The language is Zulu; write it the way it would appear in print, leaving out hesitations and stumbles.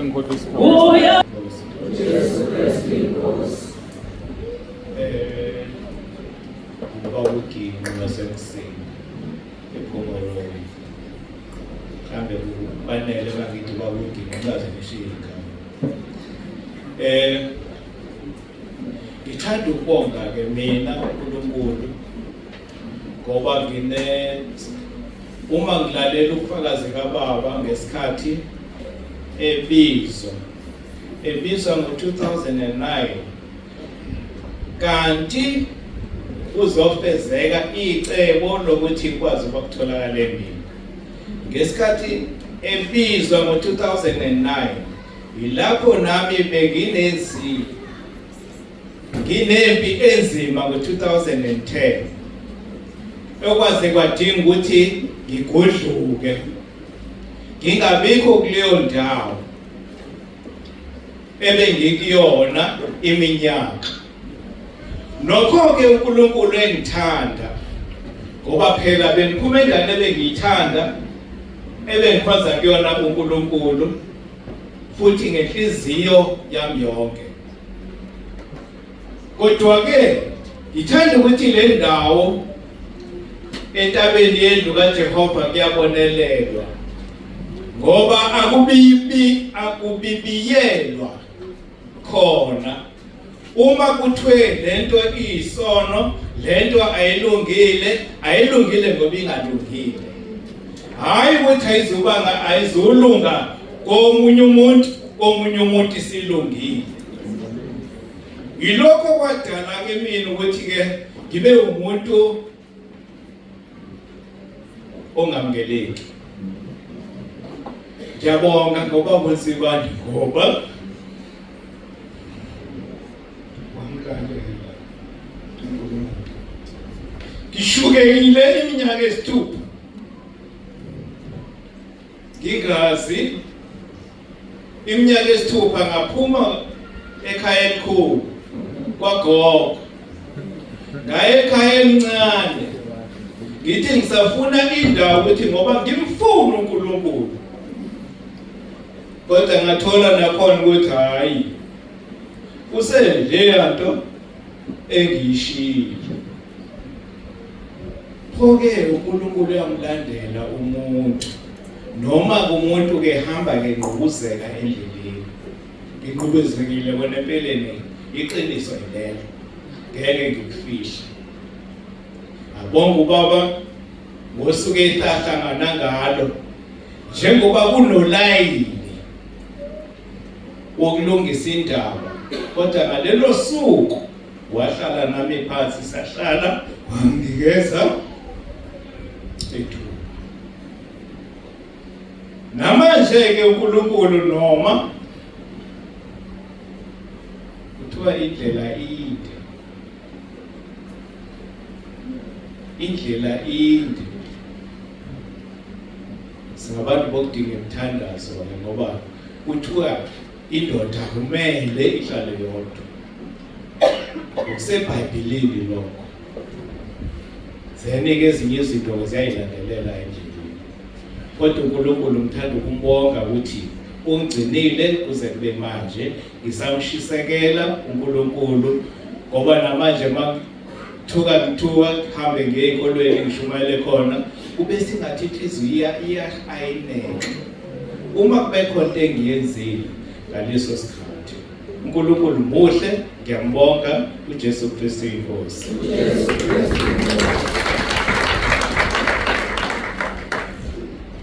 Sengikhohlwe isiphawulo. Jesu Kristu inkosi. Eh ubaba uGinqi waseMsinga ePhongolweni. Mhlambe kufanele bangithi ubaba uGinqi ngaze ngishiye igama. Eh ngithanda ukubonga ke mina uNkulunkulu ngoba ngine uma ngilalela ubufakazi kababa ngesikhathi ebizwa ebizwa ngo-2009 kanti kuzofezeka icebo lokuthi kwazi ukuba kutholakale mina ngesikhathi ebizwa ngo-2009 yilapho nami benginezi nginempi enzima ngo-2010 okwaze kwadinga ukuthi ngigudluke ngingabikho kuleyo ndawo ebengikuyona iminyaka. Nokho-ke uNkulunkulu engithanda ngoba phela bengiphuma endaweni ebengiyithanda ebengikhonza kuyona uNkulunkulu futhi ngenhliziyo yami yonke. Kodwa-ke ngithanda ukuthi le ndawo entabeni yendlu kaJehova kuyabonelelwa ngoba akubibi akubibiyelwa khona uma kuthiwe lento iyisono lento ayilungile ayilungile ngoba ingalungile hayi ukuthi ayizubanga ayizulunga komunye umuntu komunye umuntu isilungile Yilokho kwadala ke mina ukuthi ke ngibe umuntu ongamukeleki. Ngiyabonga ngoba wensibani ngoba wamlalela uNkulunkulu. Ngishukekile iminyaka esithupha ngingazi iminyaka esithupha ngaphuma ekhaya elikhulu kwagogo ngaye ekhaya elincane ngithi ngisafuna indawo ukuthi ngoba ngimfuna uNkulunkulu kodwa ngathola nakhona ukuthi hayi useleya nto engiyishiyile Pho-ke uNkulunkulu uyamlandela umuntu noma kumuntu ke hamba ke ngqubuzeka endleleni. Nginqubuzekile kona empeleni iqiniso yilelo. Ngeke ngikufihle. Abonga ubaba ngosuku esahlangana ngalo njengoba kunolayini wokulungisa indaba kodwa ngalelo suku wahlala nami phansi sahlala wanginikeza ithuba namanje ke uNkulunkulu noma kuthiwa indlela inde indlela inde singabantu bokudinga imithandazo ngoba kuthiwa indoda kumele ihlale yodwa Ngokusebhayibhelini lokho. Then-ke ezinye izinto ziyayilandelela endleleni. Kodwa uNkulunkulu ngithanda ukumbonga ukuthi ungigcinile kuze kube manje ngisamshisekela uNkulunkulu ngoba namanje makuthuka ngithuka hambe ngiye enkolweni ngishumayele khona kube singathi inhliziyo iya ayineke uma kubekho into engiyenzile ngaleso sikhathi uNkulunkulu muhle ngiyambonga uJesu Kristu inkosi. Jesu Kristu.